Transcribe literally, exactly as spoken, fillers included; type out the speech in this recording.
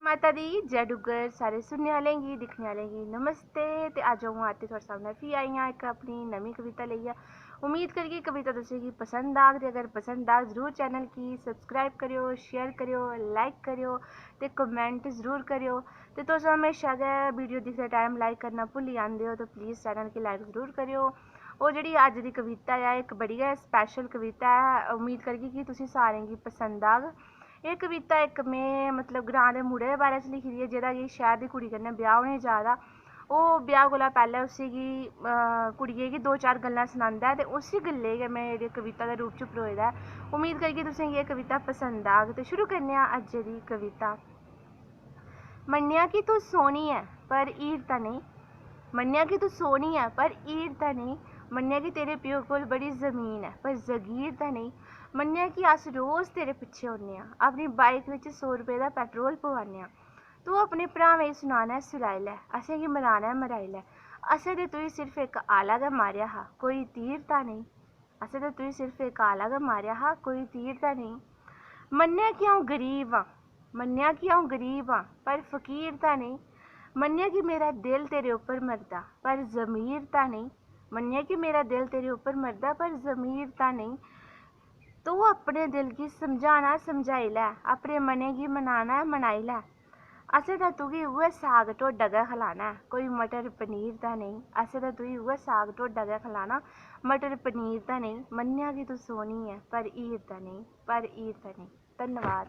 माता दी जय डुग्गर। सारे सुनने आह्लें गी, दिक्खने आह्लें गी नमस्ते। ते अज्ज अ'ऊं आरती थुआढ़े सामनै फ्ही आई आं इक अपनी नमीं कविता लेइयै। उम्मीद करगी कविता तुसें गी पसंद आग। ते अगर पसंद आग, जरूर चैनल गी सब्सक्राइब करेओ, शेयर करेओ, लाइक करेओ ते कमेंट जरूर करेओ। ते तुस म्हेशा गै वीडियो दिखदे टाइम लाइक करना भुल्ली जंदे ओ, ते प्लीज चैनल गी लाइक जरूर करेओ। ओह् जेह्ड़ी अज्ज दी कविता ऐ, इक बड़ी गै स्पैशल कविता ऐ। उम्मीद करगी कि तुसें सारें गी पसंद आग। एह् कविता इक, में मतलब ग्रांऽ दे मुड़े दे बारे च लिखी दी ऐ, जेह्दा कि शैह्र दी कुड़ी कन्नै ब्याह् होने जा दा। ओह् ब्याह् कोला पैह्लें उसी गी, अ, कुड़ियै गी दो चार गल्लां सनांदा ऐ ते उसी गल्लै गी गै में जेह्ड़ी कविता दे रूप च परोए दा ऐ। उम्मीद करगी तुसें गी एह् कविता पसंद आग। ते शुरू करने आं अज्जै दी कविता। मन्नेआ कि तूं सोह्नी ऐ, पर हीर तां नेईं। मन्नेआ कि तूं सोह्नी ऐ, पर हीर तां नेईं। मन्नेआ कि तेरे प्यो कोल बड़ी जमीन ऐ, पर जगीर तां नेईं। मन्नेआ कि अस रोज तेरे पिच्छे औन्ने आं, अपनी बाइक बिच सौ रपेऽ दा पैट्रोल पवाने आं। तूं अपने भ्रावें गी सुनाना ऐ, सुनाई लै, असेंगी मराना ऐ, मराई लै। असें ते तुगी सिर्फ इक आला गै मारेआ हा, कोई तीर तां नेईं। असें ते तुगी सिर्फ इक आला गै मारेआ हा, कोई तीर तां नेईं। मन्नेआ कि अ'ऊं गरीब आं, मन्नेआ कि अ'ऊं गरीब आं, पर फकीर तां नेईं। मन्नेआ कि मेरा दिल तेरे उप्पर मरदा, पर जमीर तां नेईं। मन्नेआ कि मेरा दिल तेरे उप्पर मरदा, पर जमीर तां नेईं। तूं अपने दिल गी समझाना, समझाई लै, अपने मनै गी मनाना ऐ, मनाई लै। असें तां तुगी उ'ऐ साग ढोडा गै खलाना ऐ, कोई मटर पनीर तां नेईं। असें तां तुगी उ'ऐ साग ढोडा गै खलाना, मटर पनीर तां नेईं। मन्नेआ कि तूं सोह्नी ऐ, पर हीर तां नेईं, पर हीर तां नेईं। धन्नवाद।